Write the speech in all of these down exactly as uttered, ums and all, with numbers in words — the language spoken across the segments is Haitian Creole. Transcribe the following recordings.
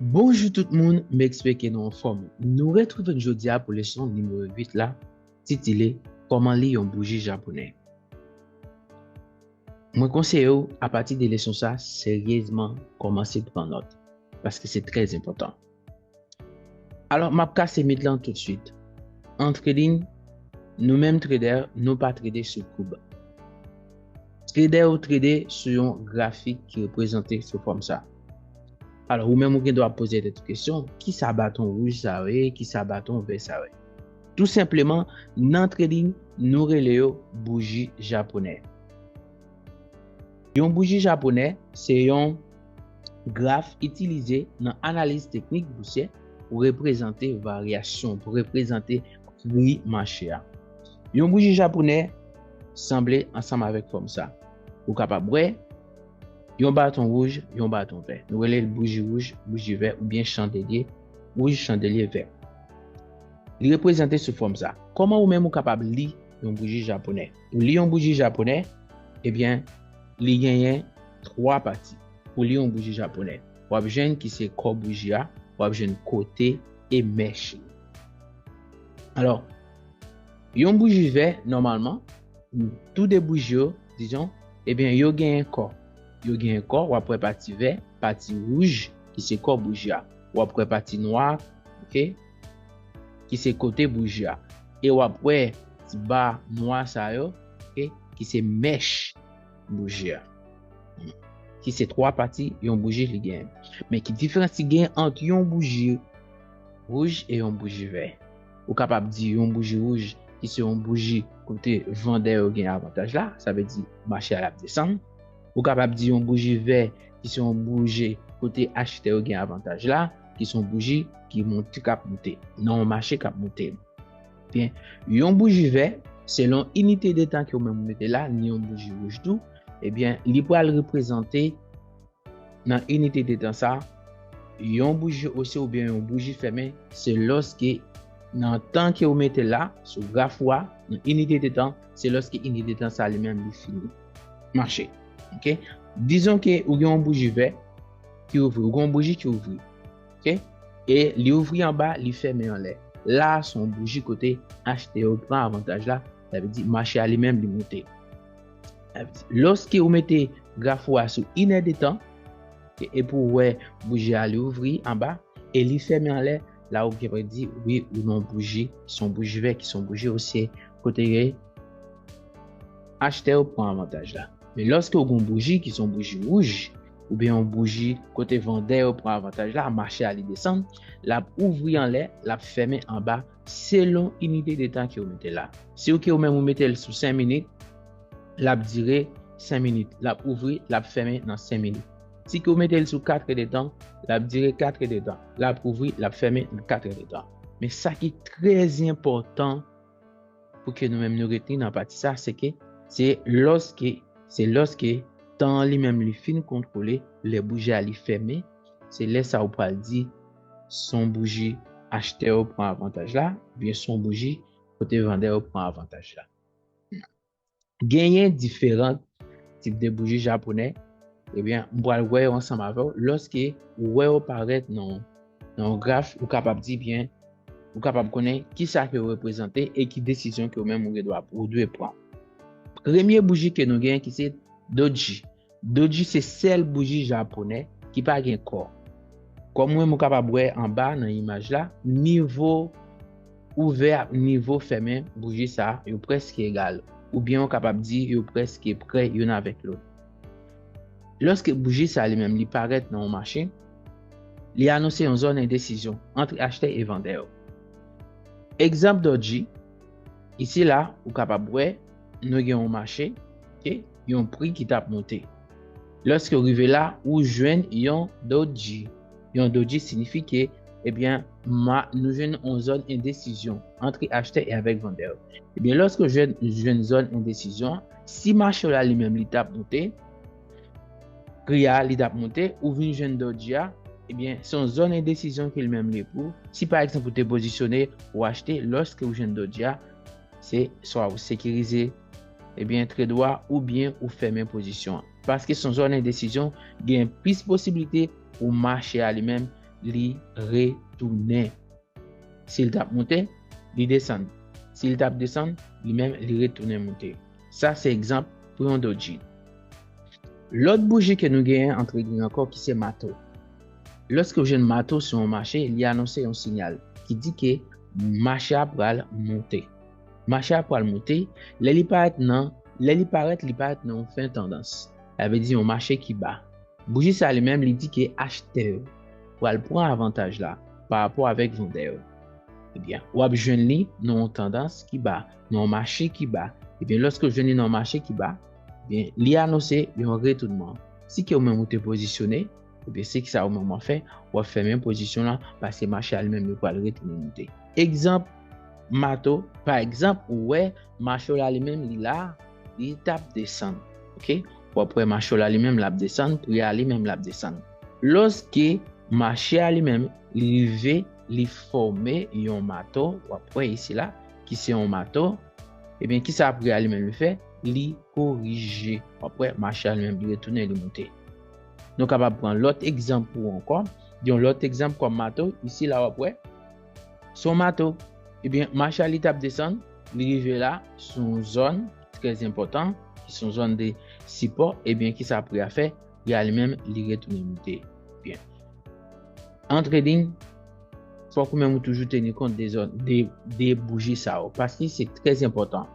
Bonjou tout moun, m espere ke nou anfòm. Nou retwouve n jodi a pou leson nimewo uit la, titile Kòman li yon bouji japonè. Mwen konseye w, apati de leson sa, seryezman kòmanse pran nòt, paske se trè enpòtan. Alò, m ap kase mit lan toutswit. An trading, nou menm trader, nou pa trede sou koub. Trader yo trede sou yon grafik ki reprezante sou fòm sa. Alò, ou menm ou gen dwa poze tèt ou kesyon, kisa baton wouj sa yo ye, kisa baton vè sa yo ye? Tou senpleman, nan trading, nou rele yo bouji japonè. Yon bouji japonè se yon graf itilize nan analiz teknik bousyè pou reprezante varyasyon, pou reprezante pri mache a. Yon bouji japonè sanble ansanm avèk fòm sa. Ou kapab wè yon baton wouj, yon baton vè. Nou rele l bouji wouj, bouji vè oubyen chandelye wouj, chandelye vè. Li reprezante sou fòm sa. Kòman ou menm ou kapab li yon bouji japonè? Pou li yon bouji japonè, ebyen, li genyen twa pati. Pou li yon bouji japonè, w ap jwenn ki se kò bouji a, w ap jwenn kote e mèch li. Alò, yon bouji vè, nòmalman, tou de bouji yo, dizon, ebyen, yo genyen kò. Yo genyen kò, w ap wè pati vè, pati wouj, ki se kò bouji a. W ap wè pati nwa, oke, ki se kote bouji a. E w ap wè ti ba nwa sa yo, oke, ki se mèch bouji a. Ki se twa pati yon bouji li genyen. Men ki diferans ki genyen ant yon bouji wouj e yon bouji vè? Ou kapab di yon bouji wouj ki se yon bouji kote vandè yo gen avantaj la, sa vle di mache a l ap desann. Ou kapab di yon bouji vè ki se yon bouji kote achtè yo gen avantaj la, ki se yon bouji ki monte, k ap monte, nan yon mache k ap monte. Byen, yon bouji vè, selon inite de tan ke ou menm ou mete la, ni yon bouji wouj tou, ebyen, li pral reprezante nan inite de tan sa, yon bouji ose oubyen yon bouji fèmen, se lòske nan tan ke ou mete la, sou graf ou a, nan inite de tan, se lòske inite de tan sa li menm li fini mache. Oke? Dizon ke ou gen yon bouji vè ki ouvri, ou gen yon bouji ki ouvri. Oke? E li ouvri anba, li fèmen anlè. La, se yon bouji kote achtè yo pran avantaj la, sa vle di mache a li menm li monte. Sa vle di, lòske ou mete graf ou a sou inè de tan, e, epi ou wè bouji a li ouvri anba, e li fèmen anlè, la ou gen pou di, wi, ou nan yon bouji, se yon bouji vè, ki se yon bouji osye, kote achtè yo pran avantaj la. Men lòske ou gen yon bouji ki se yon bouji wouj, oubyen yon bouji kote vandè yo pran avantaj la, mache a li desann, l ap ouvri anlè, l ap fèmen anba, selon inite de tan ke ou mete la. Si ou ke ou menm ou mete l sou senk minit, l ap dire senk minit, l ap ouvri, l ap fèmen nan senk minit. Si ke ou mete l sou kat è de tan, l ap dire kat è de tan, l ap ouvri, l ap fèmen nan kat è de tan. Men sa ki trè enpòtan pou ke nou menm nou retni nan pati sa, se ke se lòske, se lòske tan an li menm li fin kontwole, lè bouji a li fèmen, se lè sa ou pral di se yon bouji achtè yo pran avantaj la, oubyen se yon bouji kote vandè yo pran avantaj la. Genyen diferan tip de bouji japonè, ebyen, m pral wè yo ansanm avè w. Lòske ou wè yo parèt nan, nan yon graf, ou kapab di byen, ou kapab konnen kisa ke yo reprezante e ki desizyon ke ou menm ou dwe, ou dwe pran. Premye bouji ke nou genyen ki se doji. Doji se sèl bouji japonè ki pa gen kò. Kòm ou menm ou kapab wè anba nan imaj la, nivo ouvè ak nivo fèmen bouji sa a, yo prèske egal, oubyen ou kapab di yo prèske prè youn avèk lòt. Lòske bouji sa a li menm li parèt nan yon mache, li anonse yon zòn endesizyon ant achtè e vandè yo. Egzanp doji, isi la, ou kapab wè, nou gen yon mache, oke, yon pri ki t ap monte. Lòske w rive la, ou jwenn yon doji. Yon doji siyifi ke, ebyen, ma, nou jwenn yon zòn endesizyon ant achtè e avèk vandè yo. Ebyen, lòske w jwenn, jwenn zòn endesizyon an, si mache w la li menm li t ap monte, pri a li t ap monte, ou vin jwenn doji a, ebyen, se yon zòn endesizyon ke li menm li ye pou ou. Si pa egzanp ou te pozisyone, ou achte, lòske ou jwenn doji a, se swa ou sekirize, ebyen, trade ou a, oubyen ou fèmen pozisyon an. Paske se yon zòn endesizyon, gen plis posiblite pou mache a li menm li retounen. Si l t ap monte, li desann. Si l t ap desann, li menm, li retounen monte. Sa se egzanp pou yon doji. Lòt bouji ke nou genyen antre grenn ankò ki se mato. Lòske w jwenn mato sou yon mache, li anonse yon siyal ki di ke mache a pral monte. Mache a pral monte, lè li parèt nan, lè li parèt, li parèt nan yon fen tandans. Sa vle di yon mache ki ba. Bouji sa li menm, li di ke achtè yo pral pran avantaj la pa rapò avèk vandè yo. Ebyen, w ap jwenn li nan yon tandans ki ba, nan yon mache ki ba. Ebyen, lòske w jwenn li nan yon mache ki ba, ebyen, li anonse yon retounman. Si ke ou menm ou te pozisyone, ebyen, se kisa ou menm w ap fè? W ap fèmen pozisyon lan, paske mache a li menm li pral retounen monte. Egzanp, mato, pa egzanp, ou wè, mache w la li menm, li la, li t ap desann. Oke? W ap wè mache w la li menm, l ap desann, pri a li menm, l ap desann. Lòske mache a li menm, li rive, li fòme yon mato, w ap wè isi la, ki se yon mato, ebyen, kisa pri a li menm li fè? Li korije. W ap wè, mache a li menm, li retounen, li monte. Nou kapab pran lòt egzanp pou ankò. Yon lòt egzanp kòm mato, isi la w ap wè, se yon mato. Ebyen, mache a li t ap desann, li rive la, sou yon zòn trè enpòtan, ki se yon zòn de sipò, ebyen, kisa pri a fè? Pri a li menm, li retounen monte. Byen. An trading, fòk ou menm ou toujou teni kont de zòn, de, de bouji sa yo, paske se trè enpòtan.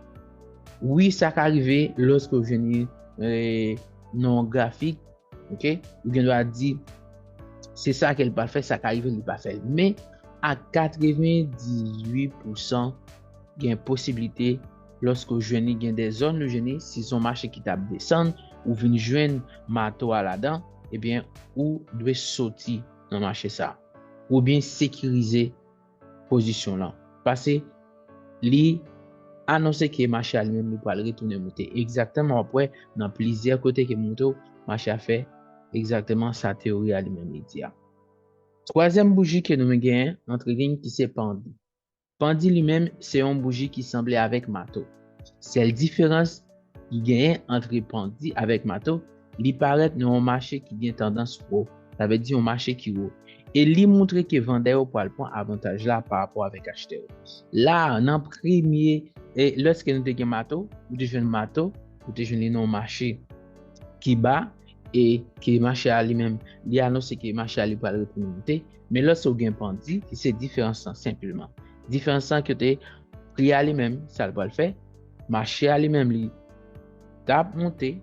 Wi, sa ka rive lòske w jwenn li, eh, nan yon grafik, oke? Ou gen dwa di, se sa ke l pral fè, sa ka rive li pa fè l. Men, a katrevendizuit pousan, gen posiblite, lòske w jwenn li, gen de zòn ou jwenn li, si se yon mache ki t ap desann, ou vin jwenn mato a ladan, ebyen, ou dwe soti nan mache sa. Oubyen sekirize pozisyon lan. Paske li anonse ke mache a li menm li pral retounen monte. Egzakteman, w ap wè nan plizyè kote ke m montre w, mache a fè egzakteman sa teyori a li menm li di a. Twazyèm bouji ke nou genyen nan trading ki se pandi. Pandi li menm, se yon bouji ki sanble avèk mato. Sèl diferans ki genyen ant pandi avèk mato, li parèt nan yon mache ki gen tandans wo. Sa vle di yon mache ki wo. E li montre ke vandè yo pral pran avantaj la pa rapò avèk achtè yo. La, nan premye, e lòske nou te gen mato, ou te jwenn mato, ou te jwenn li nan yon mache ki ba, e ke mache a li menm, li anonse ke mache a li pral retounen monte. Men lòske ou gen pandi, ki se diferans lan senpleman. Diferans lan ki te pri a li menm, sa l pral fè, mache a li menm li t ap monte,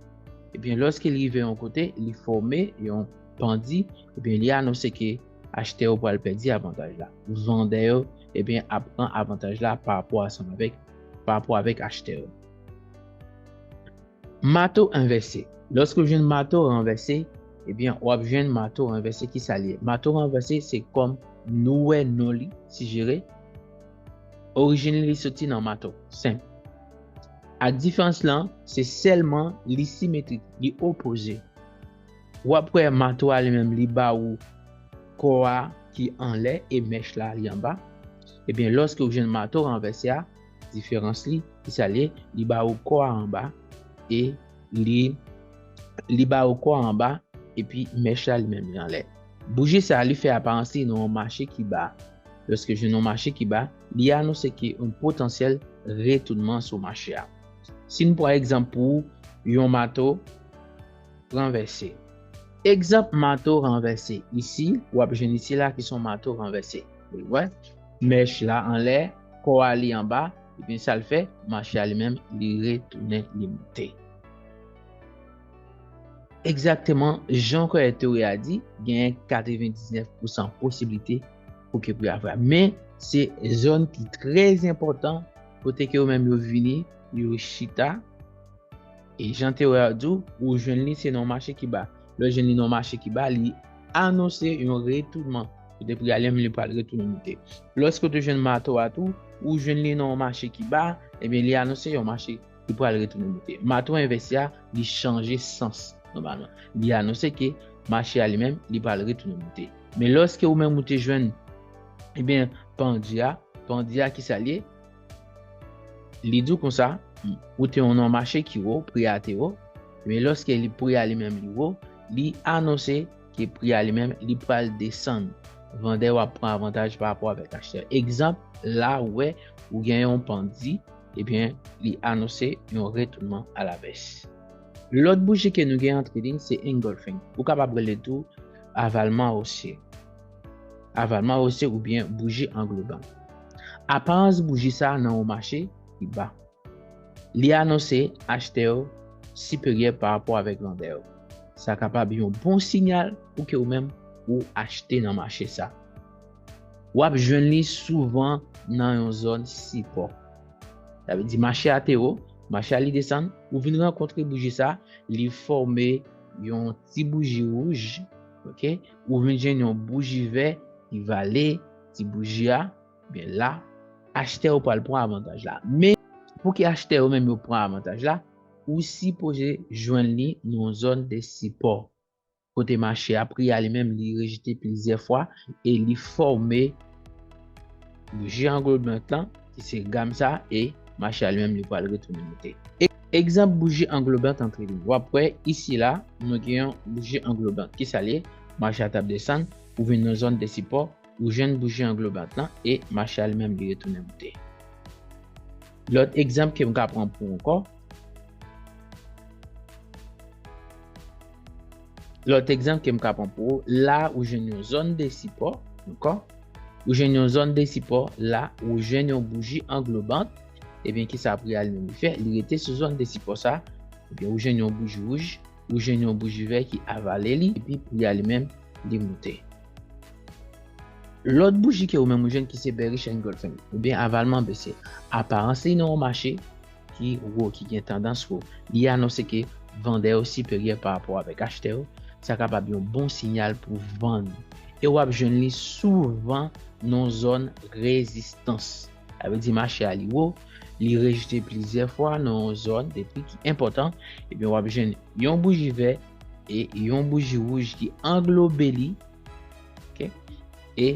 ebyen lòske li rive yon kote, li fòme yon pandi, ebyen li anonse ke achtè yo pral pèdi avantaj la. Vandè yo, ebyen, ap pran avantaj la pa rapò ansanm avèk, pa rapò avèk achtè yo. Mato ranvèse. Lòske w jwenn mato ranvèse, ebyen, w ap jwenn mato ranvèse ki sa l ye. Mato ranvèse, se kòm nou wè non li, sijere. Orijin li soti nan mato. Senp. Ak diferans lan, se sèlman li simetrik, li opoze. W ap wè mato a li menm, li ba ou kò a ki anlè e mèch la li anba. Ebyen, lòske w jwenn mato ranvèse a, diferans li, ki sa l ye, li ba ou kò a anba e li, li ba ou kò a anba epi mèch la li menm li anlè. Bouji sa a, li fè aparans li nan yon mache ki ba. Lòske jwenn yon mache ki ba, li anonse ke yon potansyèl retounman sou mache a. Si n pran egzanp pou yon mato ranvèse. Egzanp mato ranvèse. Isi, w ap jwenn isi la ki se yon mato ranvèse. Ou wè, mèch la anlè, kò a li anba, epi sa l fè, mache a li menm, li retounen, li monte. Egzakteman, jan kòrèk teori a di, genyen katrevendiznèf pousan posiblite pou ke pri a fè. Men, se zòn ki trè enpòtan kote ke yo menm yo vini, yo chita. E jan teori a di w, ou jwenn li se nan yon mache ki ba. Lè w jwenn li nan yon mache ki ba, li anonse yon retounman. Kote pri a li menm li pral retounen monte. Lòske w te jwenn mato a tou, ou jwenn li nan yon mache ki ba, ebyen li anonse yon mache ki pral retounen monte. Mato envèse a, li chanje sans nòmalman. Li anonse ke mache a li menm, li pral retounen monte. Men lòske ou menm ou te jwenn, ebyen, pandi a, pandi a ki sa l ye? Li di w konsa, ou te nan yon mache ki wo, pri a te wo, men lòske li, pri a li menm li wo, li anonse ke pri a li menm, li pral desann. vandè yo ap pran avantaj pa rapò avèk achtè. Egzanp, la ou wè, ou gen yon pandi, ebyen, li anonse yon retounman a la bès. Lòt bouji ke nou gen an trading, se engulfing. Ou kapab rele l tou avalman osye. Avalman osye oubyen bouji angloban. Aparans bouji sa a nan yon mache ki ba. Li anonse achtè yo siperyè pa rapò avèk vandè yo. Sa kapab yon bon siyal pou ke ou menm ou achte nan mache sa. W ap jwenn li souvan nan yon zòn sipò. Sa vle di mache a te wo, mache a li desann, ou vin rankontre bouji sa, li fòme yon ti bouji wouj, oke? Ou vin jwenn yon bouji vè ki vale ti bouji a, byen la, achtè yo pral pran avantaj la. Men, pou ke achtè yo menm yo pran avantaj la, ou sipoze jwenn li nan yon zòn de sipò. Kote mache a, pri a li menm, li rejte plizyè fwa e li fòme bouji anglobant lan, ki se gam sa, e mache a li menm, li pral retounen monte. E, egzanp bouji anglobant an trading. W ap wè isi la, nou gen yon bouji anglobant. Kisa l ye? Mache a t ap desann, ou vin nan zòn de sipò, ou jwenn bouji anglobant lan e mache a li menm li retounen monte. Lòt egzanp ke m ka pran pou ou ankò. Lòt egzanp ke m ka pran pou ou, la ou jwenn yon zòn de sipò, dakò? Ou jwenn yon zòn de sipò, la ou jwenn yon bouji anglobant, ebyen kisa pri a li menm li fè? Li rete sou zòn de sipò sa, ebyen ou jwenn yon bouji wouj, ou jwenn yon bouji vè ki avale li, epi pri a li menm, li monte. Lòt bouji ke ou menm ou jwenn ki se bearish engulfing, oubyen avalman besye. Aparans li nan yon mache ki wo, ki gen tandans wo. Li anonse ke vandè yo siperyè pa rapò avèk achtè yo. Sa kapab yon bon siyal pou vann. E w ap jwenn li souvan nan zòn rezistans. Sa vle di mache a li wo, li rejte plizyè fwa nan yon zòn de pri ki enpòtan, ebyen w ap jwenn yon bouji vè e yon bouji wouj ki anglobe li. Oke? E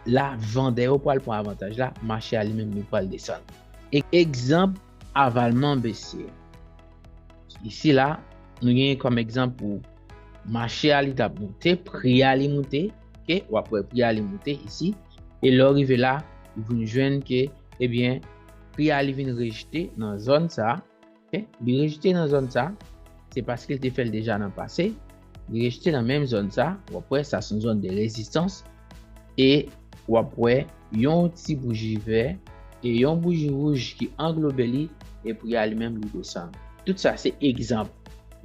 la, vandè yo pral pran avantaj la, mache a li menm li pral desann. E, egzanp avalman besye. Isi la, nou genyen kòm egzanp pou mache a li t ap monte, pri a li monte, oke? W ap wè pri a li monte isi. E lè w rive la, ou vin jwenn ke, ebyen, pri a li vin rejte nan zòn sa, oke? Li rejte nan zòn sa, se paske l te fè l deja nan pase. Li rejte nan menm zòn sa, w ap wè sa se yon zòn de rezistans. E w ap wè yon ti bouji vè e yon bouji wouj ki anglobe li, e pri a li menm li desann. Tout sa se egzanp.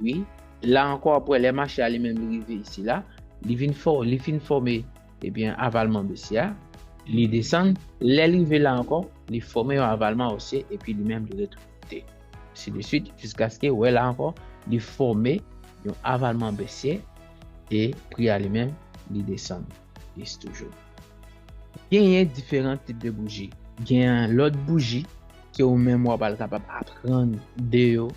Wi. La ankò, w ap wè lè mache a li menm li rive isi la, li vin fò, li fin fòme, ebyen, avalman besye a, li desann. Lè l rive la ankò, li fòme yon avalman osye, epi li menm li retounen monte. Ainsi de suite, jiskaske, w wè la ankò, li fòme yon avalman besye, e pri a li menm, li desann. Isi toujou. Genyen diferan tip de bouji. Genyen lòt bouji ke ou menm w ap al kapab aprann de yo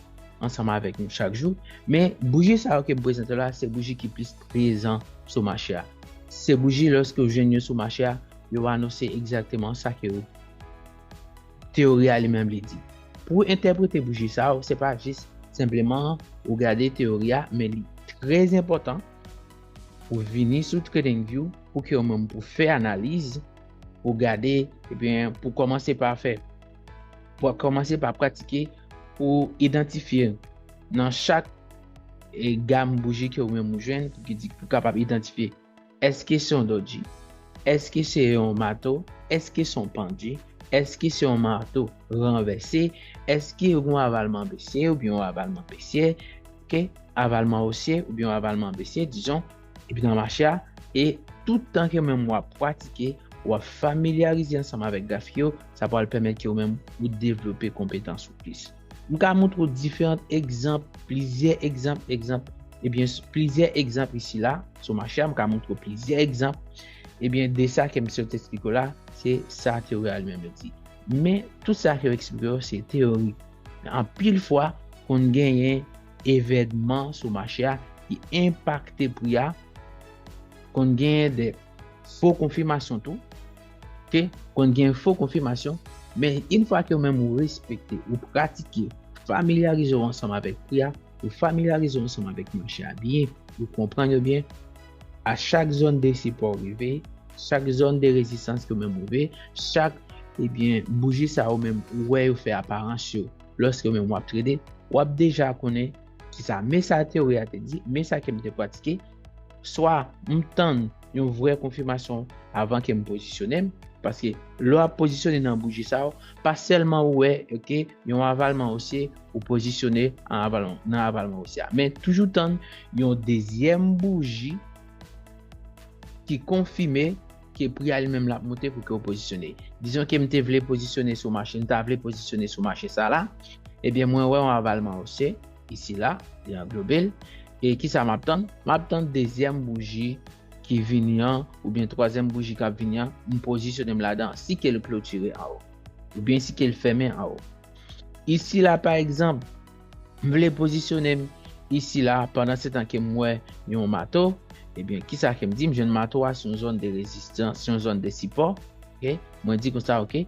ansanm avèk nou chak jou. Men bouji sa yo ke m prezante w la, se bouji ki plis prezan sou mache a. Se bouji lòske w jwenn yo sou mache a, yo anonse egzakteman sa ke yo, teyori a li menm li di. Pou entèprete bouji sa yo, se pa jis senpleman ou gade teyori a, men li trè enpòtan pou vini sou TradingView, pou ke ou menm pou fè analiz, pou gade, ebyen, pou kòmanse pa fè, pou kòmanse pa pratike, pou idantifye nan chak, e, gam bouji ke ou menm ou jwenn, pou ki di, pou kapab idantifye, èske se yon doji? Èske se yon mato? Èske se yon pandi? Èske se yon mato ranvèse? Èske yon avalman besye oubyen yon avalman besye? Oke? Avalman osye oubyen yon avalman besye, dizon, epi nan mache a, e tout tan ke menm w ap pratike, w ap familyarize ansanm avèk grafik yo, sa pral pèmèt ke ou menm ou devlope konpetans ou plis. M ka montre w diferan egzanp, plizyè egzanp, egzanp, ebyen, s-, plizyè egzanp isi la, sou mache a, m ka montre w plizyè egzanp, ebyen, de sa ke m sot eksplike w la, se sa teyori a li menm li di. Men, tout sa ke yo eksplike yo, se teyori. Anpil fwa, konn genyen evènman sou mache a ki enpakte pri a, konn genyen de fo konfimasyon tou, oke? Konn genyen fo konfimasyon, men yon fwa ke ou menm ou respekte, ou pratike, familyarize w ansanm avèk pri a, ou familyarize w ansanm avèk mache a byen, ou konprann yo byen, a chak zòn de sipò w rive, chak zòn de rezistans ke w menm ou vle, chak, ebyen, bouji sa yo menm ou wè yo fè aparans yo lòske w menm w ap trede, w ap deja konnen kisa. Men sa teori a te di, men sa ke m te pratike, swa m tann yon vrè konfimasyon avan ke m pozisyone m, paske lè w ap pozisyone nan bouji sa yo, pa sèlman ou wè, oke, yon avalman osye, ou pozisyone an avalman, nan avalman osye a. Men toujou tann yon dezyèm bouji ki konfime ke pri a li menm l ap monte pou ke w pozisyone. Dizon ke m te vle pozisyone sou mache, m ta vle pozisyone sou mache sa la, ebyen mwen wè yon avalman osye, isi la, li anglobe l. E kisa m ap tann? M ap tann dezyèm bouji ki vini an, oubyen twazyèm bouji k ap vini an, m pozisyone m ladan, si ke l klotire anwo, oubyen si ke l fèmen anwo. Isi la, pa egzanp, m vle pozisyone m isi la, pandan se tan ke m wè yon mato, ebyen, kisa ke m di? M jwenn mato a sou yon zòn de rezistans, sou yon zòn de sipò, oke? Mwen di konsa, oke,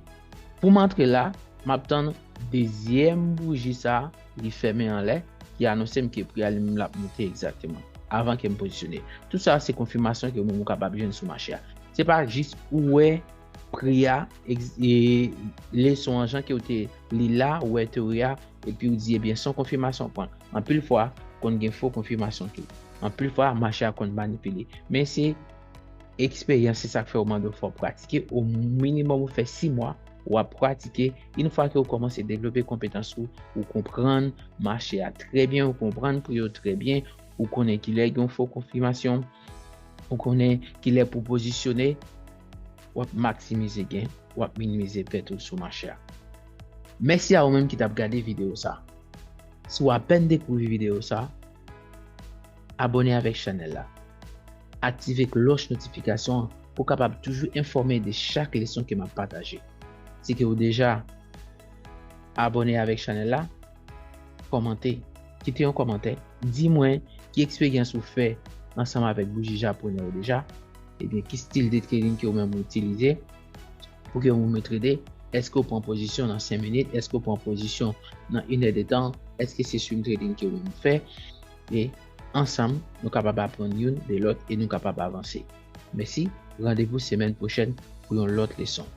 pou m antre la, m ap tann dezyèm bouji sa, li fèmen anlè, ki anonse m ke pri a li menm l ap monte egzakteman, avan ke m pozisyone. Tout sa se konfimasyon ke ou menm ou kapab jwenn sou mache a. Se pa jis ou wè pri a, egz-, e, leson an jan ke w te li la, ou wè teori a, epi ou di, ebyen, se yon konfimasyon w pran. Anpil fwa, konn gen fo konfimasyon tou. Anpil fwa, mache a konn manipile. Men se eksperyans, se sa k fè w mande w fò w pratike. O minimòm, ou fè sis mwa, w ap pratike. Yon fwa ke w kòmanse devlope konpetans ou, ou konprann mache a trè byen, ou konprann pri yo trè byen, ou konnen kilè gen yon fo konfimasyon, ou konnen kilè pou pozisyone, w ap maksimize gen, w ap minimize pèt ou sou mache a. Mèsi a ou menm ki t ap gade videyo sa. Si w apèn dekouvri videyo sa, abòne avèk chanèl la. Aktive klòch notifikasyon an pou w kapab toujou enfòme de chak leson ke m ap pataje. Si ke w deja abòne avèk chanèl la, kòmante, kite yon kòmantè, di mwen ki eksperyans ou fè ansanm avèk bouji japonè yo deja, ebyen ki stil de trading ke ou menm ou itilize pou ke ou menm ou trede, èske ou pran pozisyon nan senk minit, èske ou pran pozisyon nan inè de tan, èske se swing trading ke ou menm ou fè, e ansanm, nou kapab aprann youn de lòt e nou kapab avanse. Mèsi, randevou semèn pwochèn pou yon lòt leson.